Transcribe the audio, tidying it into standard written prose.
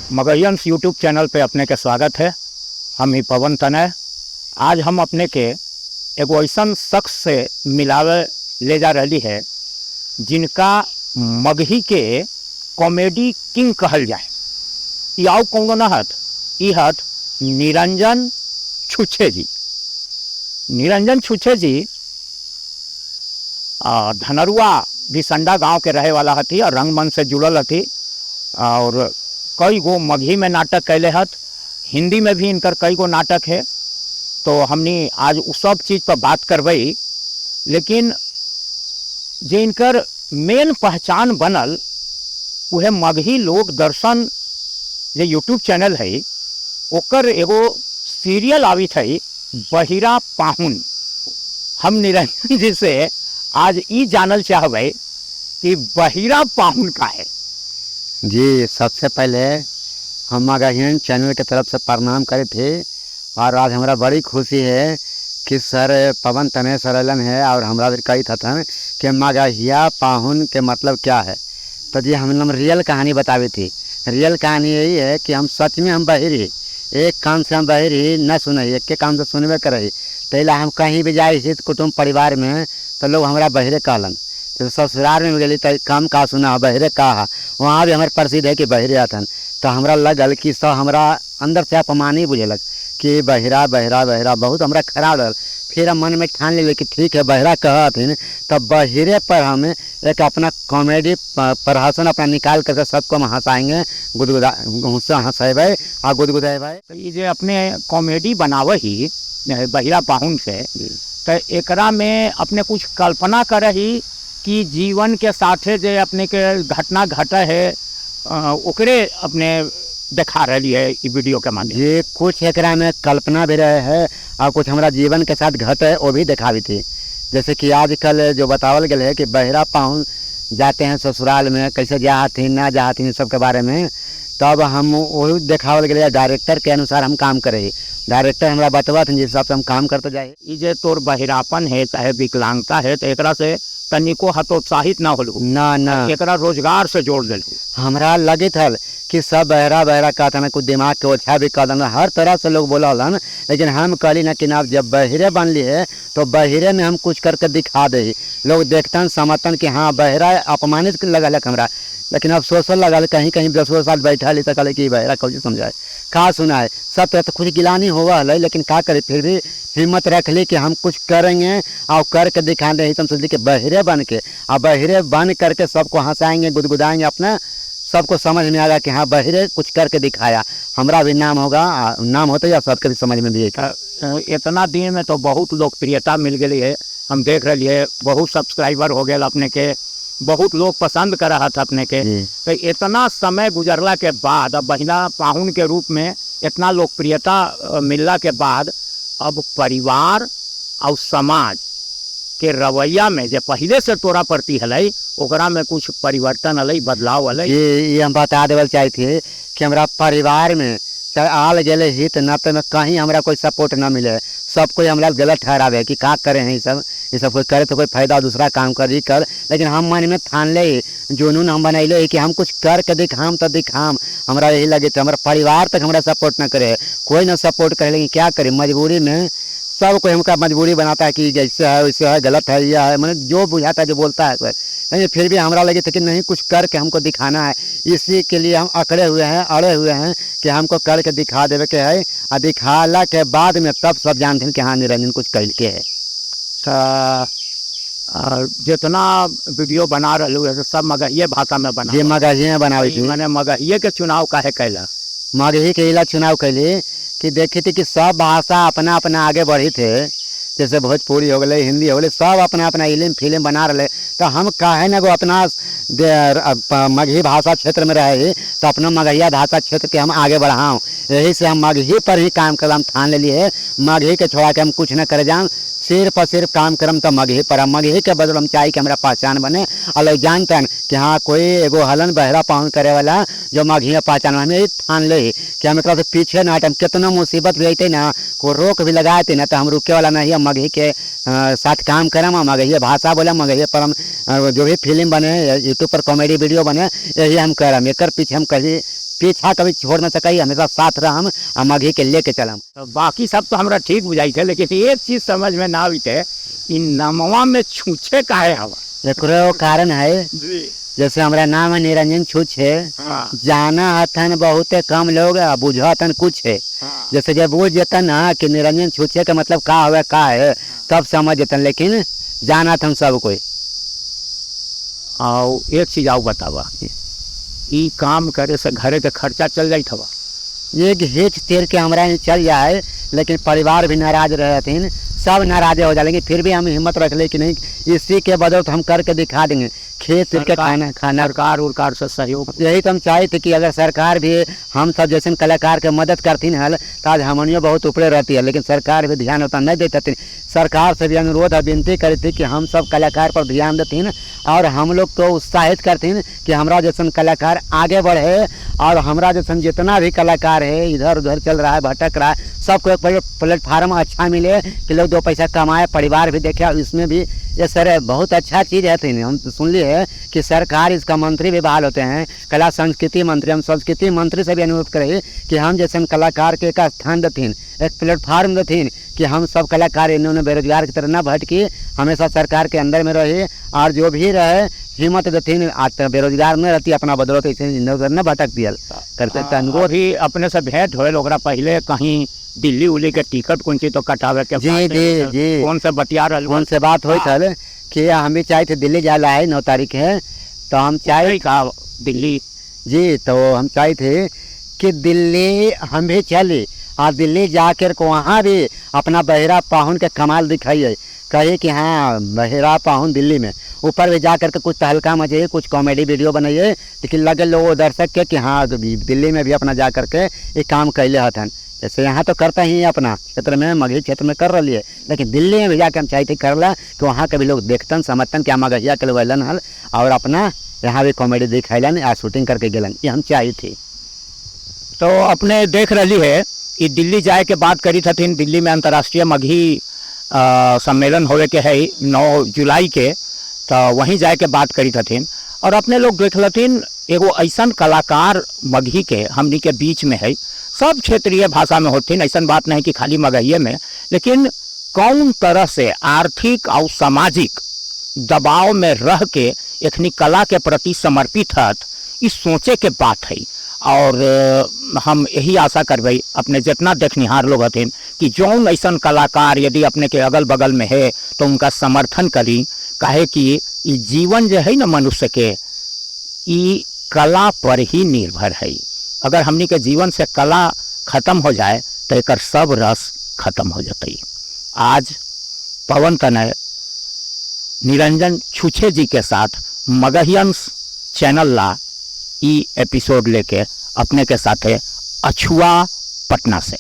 मगहियंस YouTube channel पे अपने के स्वागत है। हम ही पवन तनय। आज हम अपने के एगो ऐसन शख्स से मिलावे ले जा रही है जिनका मगही के कॉमेडी किंग कहल जाए। ई आउ कौनो न हथ, ई हथ निरंजन छुच्छे जी। निरंजन छुच्छे जी धनरुआ भिसंडा गांव के रहे वाला हथी और रंगमंच से जुड़ल हथी और कई गो मगही में नाटक कैले हथ, हिंदी में भी इनकर कई गो नाटक है। तो हमनी आज उ सब चीज़ पर बात करबई, लेकिन जे इनकर मेन पहचान बनल उहे मगही लोक दर्शन जे यूट्यूब चैनल है ओकर एगो सीरियल आवित है बहिरा पाहुन। हम निरंजन जी से आज ई जानल चाहबै कि बहिरा पाहुन का है। जी, सबसे पहले हम मगहियन चैनल के तरफ से प्रणाम करे थे और आज हमारा बड़ी खुशी है कि सर पवन तनय सर अलन है और हमरा भी कही थन कि मगहिया पाहुन के मतलब क्या है। तो जी हम रियल कहानी बतावी थी। रियल कहानी यही है कि हम सच में हम बहिरी, एक कान से हम बहिरी न सुने, एक के कान से सुनबे करे। तैला हम कहीं भी जाए हित कुटुम्ब परिवार में तो लोग हमारा बहिरे कहलन। तो ससुराल में गेली तो कम का सुना बहिरे का, वहाँ भी हमारे प्रसिद्ध है कि बहिरे आथन। तो हमरा लगल कि सब हमरा अंदर से अपमान ही बुझेलक कि बहिरा बहिरा बहिरा, बहुत हमरा खराब लगल। फिर हम मन में ठान लेलियै कि ठीक है बहिरा कहथिन तो बहिरे पर हम एक अपना कॉमेडी प्रहसन अपना निकाल करके सबको हम हंसाएंगे, गुदगुदा हंसेबै आ गुदगुदेबै। तो ये जे अपने कॉमेडी बनावे ही बहिरा पाहुन से, तो एकरा में अपने कुछ कल्पना करही कि जीवन के साथे जे अपने के घटना घटा है ओकरे अपने दिखा रही है ई वीडियो के माध्यम। ये कुछ एकरा में कल्पना भी रहे है और कुछ हमारा जीवन के साथ घट है वो भी दिखावी थी। जैसे कि आजकल जो बतावल गया है कि बहिरा पाहुन जाते हैं ससुराल में, कैसे जाथिन ना जाथिन सब के बारे में, तब हम वही देखावल गया। डायरेक्टर के अनुसार हम काम करे, डायरेक्टर हमारा बतवा जिस हिसाब से हम काम करते जाए। ई जे तोर बहिरापन है चाहे विकलांगता है तो एकरा से तनिको हतोत्साहित ना होलू ना ना, एकरा रोजगार से जोड़ देलू। हमरा लगित हल कि सब बहरा बहरा कहता ना, कुछ दिमाग के ओछा भी कहलन, हर तरह से लोग बोला, लेकिन हम कहली ना कि ना जब बहिरे बनली है तो बहिरे में हम कुछ करके दिखा दे, लोग देखतन समझतन कि हाँ बहरा अपमानित लगल हमरा। लेकिन अफसोसो लगल कहीं कहीं दसो साल बैठल तो कहले कि बहरा कौन समझाए का सुना है सब तरह तो कुछ गिलानी हुआ है, लेकिन का करे फिर भी हिम्मत रख ली कि हम कुछ करेंगे और करके दिखा दे। हम सोचली कि बहिरे बन के और बहिरे बन करके सबको हंसाएंगे गुदगुदाएंगे, अपना सबको समझ में आएगा कि हाँ बहिरे कुछ करके दिखाया, हमारा भी नाम होगा, नाम होते या सबके भी समझ में भी आएगा। इतना दिन में तो बहुत लोकप्रियता मिल गई है, हम देख रही है बहुत सब्सक्राइबर हो गए अपने के, बहुत लोग पसंद कर रहा था अपने के। तो इतना समय गुजरला के बाद अब बहिरा पाहुन के रूप में इतना लोकप्रियता मिलला के बाद अब परिवार और समाज के रवैया में जो पहले से तोरा प्रति हलै ओकरा में कुछ परिवर्तन अलै, बदलाव अलै। ये हम बता देवल चाहे थे कि हमारा परिवार में चाहे आल गए हित नाते में कहीं हमरा कोई सपोर्ट न मिले, सब कोई हमरा गलत ठहरावे कि का करे हैं ये सब कोई करे तो कोई फायदा, दूसरा काम कर ही कर। लेकिन हम मन में ठान ले जुनून हम बनैले कि हम कुछ कर के दिखाम तो दिखाम, हमरा यही लगे थे। हमारा परिवार तक हमरा सपोर्ट न करे, कोई न सपोर्ट करे, लेकिन क्या करे मजबूरी में सब कोई हमका मजबूरी बनाता है कि जैसे है वैसे है, गलत है यह है, मैंने जो बुझाता है जो बोलता है सर। नहीं फिर भी हमरा लगे थे कि नहीं कुछ करके हमको दिखाना है, इसी के लिए हम अकड़े हुए हैं, अड़े हुए हैं कि हमको करके दिखा देवे के है और दिखाला के बाद में तब सब जानते हैं कि हाँ निरंजन कुछ कर के है। जितना वीडियो बना रहे है सब मगहिए भाषा में बना, जी मगहिए में बनावे थी। मैंने मगहिए के चुनाव काहे कैला? मगही के इला चुनाव कैली कि देखी थी कि सब भाषा अपना अपना आगे बढ़ी थे, जैसे भोजपुरी हो गए, हिंदी हो गए, सब अपना अपना इलिम फिल्म बना रहे, तो हम काहे ना गो अपना मगही भाषा क्षेत्र में रहे तो अपना मगहिया भाषा क्षेत्र के हम आगे बढ़ाऊँ, यही से हम मगही पर ही काम कर हम ठान ले लिए। मगही के छोड़ा के हम कुछ न करे जाऊँ, सिर्फ और सिर्फ काम करम तो मगही पर। हम मगही के बदल हम चाहे कि हमारा पहचान बने और लोग जानते हैं कि हाँ कोई एगो हलन बहरा पाहुन करे वाला जो मगही में पहचान, हमें यही ठान ले कि हम एक से पीछे ना हटे। हम कितना मुसीबत भी अते ना, कोई रोक भी लगाते ना तो हम रुके वाला नहीं। हम मगही के साथ काम करम, हम मगही भाषा बोलम, मगही पर हम जो भी फिल्म बने, यूट्यूब पर कॉमेडी वीडियो बने, यही हम करम। एक पीछे हम कभी पीछा कभी छोड़ न सकी, हमेशा साथ रहम आ मगही के लेके चलम। तो बाकी सब तो हमरा ठीक बुझाई थे, लेकिन एक चीज समझ में ना आई थे, इन नमवा में छूछे काहे हवा? एकरो कारण है जी। जैसे हमारा नाम है निरंजन छूछे, हाँ। जाना हथन बहुत कम लोग, बुझतन कुछ है। हाँ। जैसे जब बुझ जतन ना कि निरंजन छूछे का मतलब का हुआ का है, तब समझ जतन, लेकिन जाना थन सब कोई। आओ एक चीज आओ बतावा, ई काम करे से घरे के खर्चा चल जाइत हवा? एक हेठ तेर के हमरा चल जाए, लेकिन परिवार भी नाराज रहथिन, सब नाराज हो जाए, लेकिन फिर भी हम हिम्मत रख ले कि नहीं इसी के बदौलत हम करके दिखा देंगे। खेत के खाना खाना सरकार उरकार से सहयोग, यही तो हम चाहे थे कि अगर सरकार भी हम सब जैसे कलाकार के मदद करती हल तो आज हमनियो बहुत ऊपरे रहती है, लेकिन सरकार भी ध्यान उतना नहीं देती थी। सरकार से भी अनुरोध और विनती करी थी कि हम सब कलाकार पर ध्यान देतीन और हम लोग को उत्साहित करतीन कि हमरा जैसन कलाकार आगे बढ़े, और हमरा जैसन जितना भी कलाकार है इधर उधर चल रहा है, भटक रहा है, सबको एक प्लेटफार्म अच्छा मिले कि लोग दो पैसा कमाए, परिवार भी देखे। और इसमें भी ये सर बहुत अच्छा चीज़ है। थी हम सुन लिए कि सरकार इसका मंत्री भी बहाल होते हैं, कला संस्कृति मंत्री। हम संस्कृति मंत्री से भी अनुरोध करें कि हम जैसे कलाकार के एक स्थान देथिन, एक प्लेटफार्म देथिन कि हम सब कलाकार इन्होंने बेरोजगार की तरह न भटकी, हमेशा सरकार के अंदर में रहे और जो भी रहे हिम्मत देथिन, आज तक बेरोजगार न रहती, अपना बदौलत ऐसे इधर न भटक दियल करते। अनुरोध अभी अपने से भेंट होल ओकरा पहले कहीं दिल्ली उली के टिकट कौन चीज तो कटावे के जी जी जी कौन से बतिया रहा, कौन से बात हुई थल कि हम भी चाहे थे दिल्ली जाला है 9 तारीख है, तो हम चाहे का दिल्ली जी, तो हम चाहे थे कि दिल्ली हम भी चले और दिल्ली जाकर को वहाँ भी अपना बहरा पाहुन के कमाल दिखाइए, कहे कि हाँ बहरा पाहुन दिल्ली में, ऊपर भी जा कर के कुछ तहलका मचाइए, कुछ कॉमेडी वीडियो बनाइए, लेकिन लगे लोग दर्शक के कि हाँ दिल्ली में भी अपना जा कर के ये काम कैले हथन। जैसे यहाँ तो करता ही अपना क्षेत्र में, मगही क्षेत्र में कर रही है, लेकिन दिल्ली में भी जाकर हम चाहते करला कि वहाँ के भी लोग देखतन समझतन कि मगहिया के लोग अलन हल और अपना यहाँ भी कॉमेडी दिखैलन और शूटिंग करके गेलन, ये हम चाहे थे। तो अपने देख रही है कि दिल्ली जाए के बात करी थथिन, दिल्ली में अंतर्राष्ट्रीय मगही सम्मेलन होवे के है 9 जुलाई के, तो वहीं जाए के बात करी थथिन। और अपने लोग देख लथिन एगो ऐसा कलाकार मगही के हमनी के बीच में है, सब क्षेत्रीय भाषा में होथिन, ऐसा बात नहीं कि खाली मगहिए में, लेकिन कौन तरह से आर्थिक और सामाजिक दबाव में रह के एखनी कला के प्रति समर्पित हत, इस सोचे के बात है। और हम यही आशा करबै अपने जितना देखनिहार लोग हथिन कि जौन ऐसा कलाकार यदि अपने के अगल बगल में है तो उनका समर्थन करी, काहे कि ई जीवन जो है ना मनुष्य के, ई कला पर ही निर्भर है। अगर हमनी के जीवन से कला खत्म हो जाए तो एकर सब रस खत्म हो जाता। आज पवन तनय निरंजन छुछे जी के साथ मगहियंस चैनल ला ई एपिसोड लेके अपने के साथ है अछुआ पटना से।